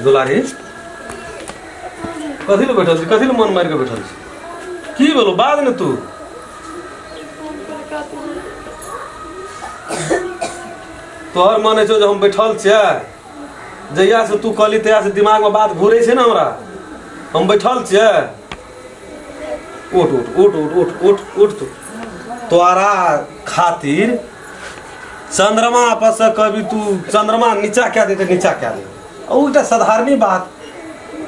दुलारी कथी ले बैठल छी, कथी ले मन मारि के बैठल छी? की बोलो बाज ने तू। तोहर मन छौ जे हम बैठल छियै, जहिया से तू कहली तहिया से दिमाग में बात घूरे छै ने हमरा। हम बैठल छियै। उठ उठ उठ उठ उठ उठ उठ तू। तोरा खातिर चंद्रमा आपस से कभी तू चंद्रमा नीचा क्या देते, नीचा क्या दे। ओ एकटा साधारणी बात,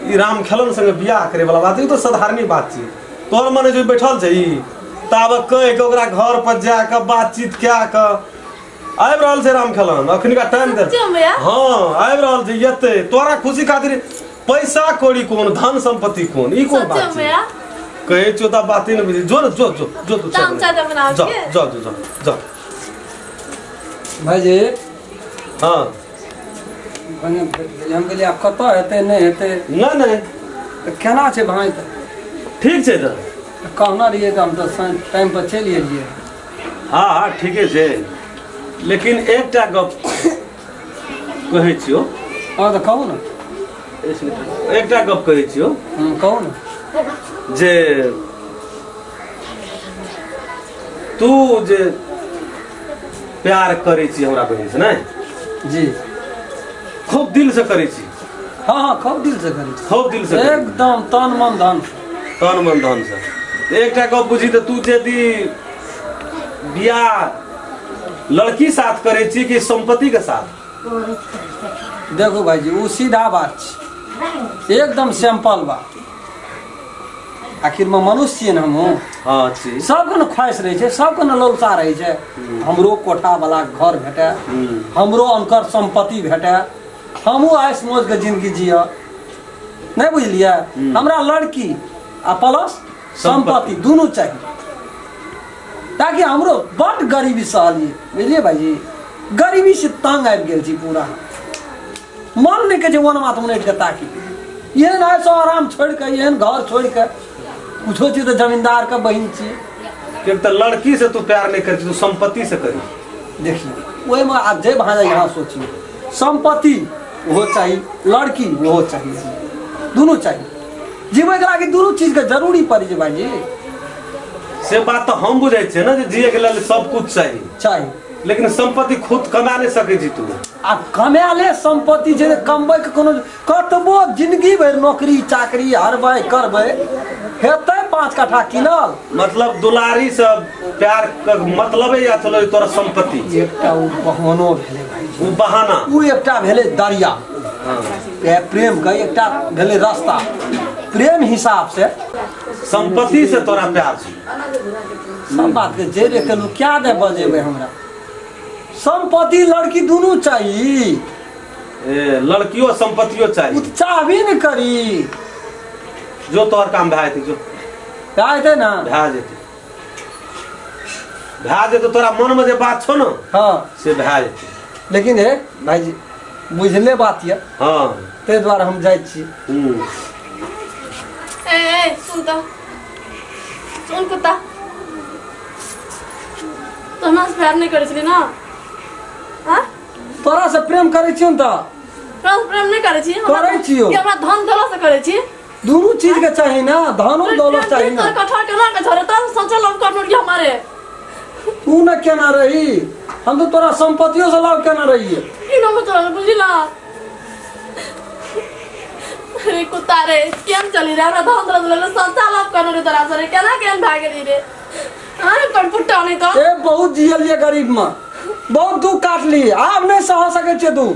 ई राम खेलन संगे बियाह करे वाला बात, ई तो साधारणी बात छी। तोहर मन जो बैठल छै ई ताब कह के ओकरा घर पर जा के बातचीत क्या के आबि रहल छै राम खेलन अखनिका टाइम दे। हाँ आबि रहल छै एते तोरा खुशी खातिर पैसा कौड़ी कोन, धन संपत्ति कोन, ई कोन बात छै? कहै छियौ त बाते नै बुझै। जो न जो जो जो तू जा जा जा जा जा भाईजी। हाँ हम कहलियै आब कतऽ हेतै नहि हेतै। नहि नहि तऽ केना छै भाई? तऽ ठीक छै। तऽ कहना रहियै तऽ हम तऽ टाइम पर चलि एलियै। हाँ हाँ ठीके छै, लेकिन एकटा गप कहै छियौ। हाँ तऽ कहू ने। एकटा गप कहै छियौ। कहू ने। जे तू जे प्यार करै छी हमरा बहिन से नहि? जी खूब दिल से करै छी। हाँ हाँ खूब दिल से करै छी। खूब दिल से, एकदम तन मन धन, तन मन धन से। एकटा गप बुझी तऽ तू यदि बियाह लड़की साथ करै छी कि संपत्ति के साथ? देखो भाईजी वो सीधा बात छै, एकदम सिंपल बात। आखिर में मनुष्य छियै ने हमहूँ। हाँ छी। सबके ने ख्वाहिश रहै छै, सबके ने लौलसा रहै छै, हमरो कोठा वाला घर भेटै, हमरो अनकर संपत्ति भेटै, हमहूँ ऐश मौज के जिंदगी जिय। नहीं बुझलियै? हमरा लड़की आ प्लस संपत्ति दुनू चाही, ताकि हमरो बड गरीबी सहलियै। बुझलियै भाईजी? गरीबी से तंग आबि गेल छी पूरा। मन नहि कहै छै वन माथ उनटि के ताकि एहन ऐसो आराम छोड़ि के, एहन घर छोड़ि के कुछो छी तऽ जमींदार के बहिन छी। एक तऽ लड़की से तू प्यार नहीं करै, तू संपत्ति से करी। देखिए ओहिमे आब जे भाजा यहाँ सोचिए, संपत्ति ओहो चाही, लड़की ओहो चाही, दुनू चाही। जीवैके लागि दुनू चीज के जरूरी पड़ै छै भाईजी। से बात तऽ हम बुझै छियै ने जे जिए के लेल सब कुछ चाही चाही, लेकिन संपत्ति खुद कमा नहीं सकै छी तू। आ कमा ले संपत्ति छै, कमबै के कोनो कतबो जिंदगी भरि नौकरी चाकरी हरबै करबै हेतै 5 कट्ठा किनल। मतलब दुलारी से प्यार के मतलबे या चलो तोरा संपत्ति। एकटा उ बहानो भेलै भाईजी, उ बहाना, उ एकटा भेलै दरिया प्रेम के, एकटा भेलै रास्ता। प्रेम हिसाब से संपत्ति से तोरा प्यार छै। सब बात के जे रे केलू क्या दे बजेबै हमरा? संपत्ति लड़की दुनू चाही। ए लड़कियों संपत्तियों चाही। उ चाहबी न करी। जो तोहर काम भए जेतै, जो भए जेतै ना, भए जेतै, भए जेतै। तोरा मन में जे बात छौ न, हाँ से भए जेतै। लेकिन हे भाईजी बुझले बात ये। हाँ ताहि दुआरे हम जाइ छी। ए ए सुन त, सुन कुत्ता, तो हमरा से प्यार नहीं करै छली ना? हाँ तोरा से प्रेम करै छियौ त? तोरा से प्रेम नहीं करै छी? करै छियौ। कि हमरा धन दौलत से करै छी? दुनू चीज के चाही ना, धनो दौलत चाही ना। तोर कठोर केना के झरे तोरा सोचल हम करनो कि हमारे तू न केना रही, हम तो तोरा संपत्तियों से लाभ केना रही। ई न तोरा बुझिला रे कुत्ता रे, केन चली रे? हमरा धन दौलत ले संसार लाभ करनो रे तोरा से रे, केना केन भाग गेली रे? हां कटपुटा नहीं तो। ए बहुत जियलिए गरीब में, बहुत दुख काटली, आब नहीं सह सकै छियै तू।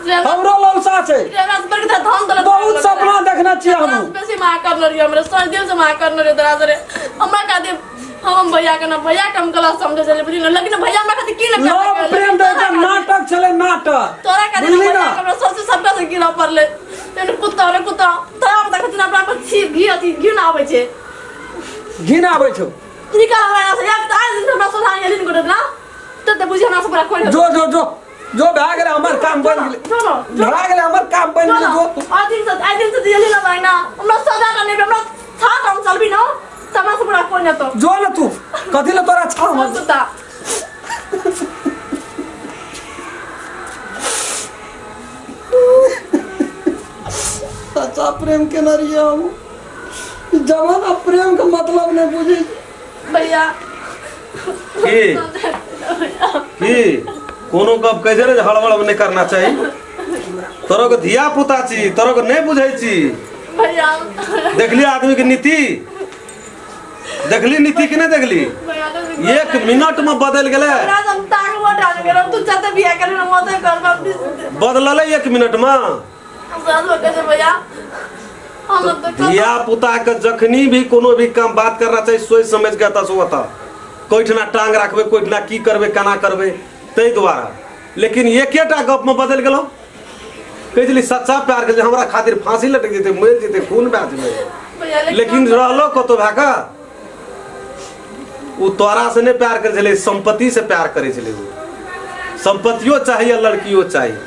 हमरो लौलसा छै, बहुत सपना देखना छियै हम। बेसी माँ करलो रे हमरा, सर दिल से माँ करलो रे तोरा से रे। हमरा खातिर हम भैया के ना, भैया के हम गलत समझे छलियै बुझली, लेकिन भैया हमरा खातिर की न लव प्रेम त एकटा नाटक छलै, नाटक। तोरा खातिर भैया के हमरा सबसे सबटा से गिरा पड़लै। एने कुत्ता रे कुत्ता, तोरा पर देखै छी हमरा पर छी घी अथी घी ना आबै छै, घी ना आबै छौ। निकाल हमरा यहाँ से, यार आज दिन हमरा सोधा गेली न गोटे ना त बुझी हमरा से पूरा खोल। जो जो जो जो भए गेलै हमर काम बनि गेलै, भए गेलै हमर काम बनि गेलै। जो आज दिन से, आज दिन से दियली ना भाई ना, हमरा सजा का नहीं, हमरा छा काम चलबी ना त हमरा से पूरा कोन जतो। जो न तू कथि ले तोरा छा हम कुत्ता। सच्चा प्रेम केने रहियै हम। जमाना प्रेम के मतलब नहीं बुझे भैया। की की कोनो गप कह जे हड़बड़ में नहीं करना चाहिए। तोरो के धिया पुता छी, तोरो के नहीं बुझै छी भैया। देखली आदमी के नीति, देखली नीति कि नहीं देखली? एक मिनट में बदल गेलै। बदललै एक मिनट में। धिया पुता के जखनी भी कोनो भी काम बात करना चाहिए सोच समझ के अतः से कोइठना टांग रखबे, कोइठना की करबे केना करबे, ताहि दुआरे। लेकिन एकेटा गप में बदल गेलौ। कहै छली सच्चा प्यार के जे हमरा खातिर फांसी लटक जेतै, मरि जेतै, खून भए जेतै, लेकिन रहलो कतौ भए कऽ? ओ तोरा से नहीं प्यार करै छलै, संपत्ति से प्यार करै छलै। ओ संपत्तियो चाहिए, लड़कियो चाहिए।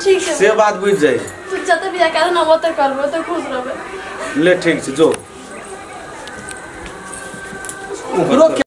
ठीक है, से बात बुझि जाइ। तू जते बियाह कर ना ओते करबो तो खुश रहबे। ले ठीक छै, जो ओकरो।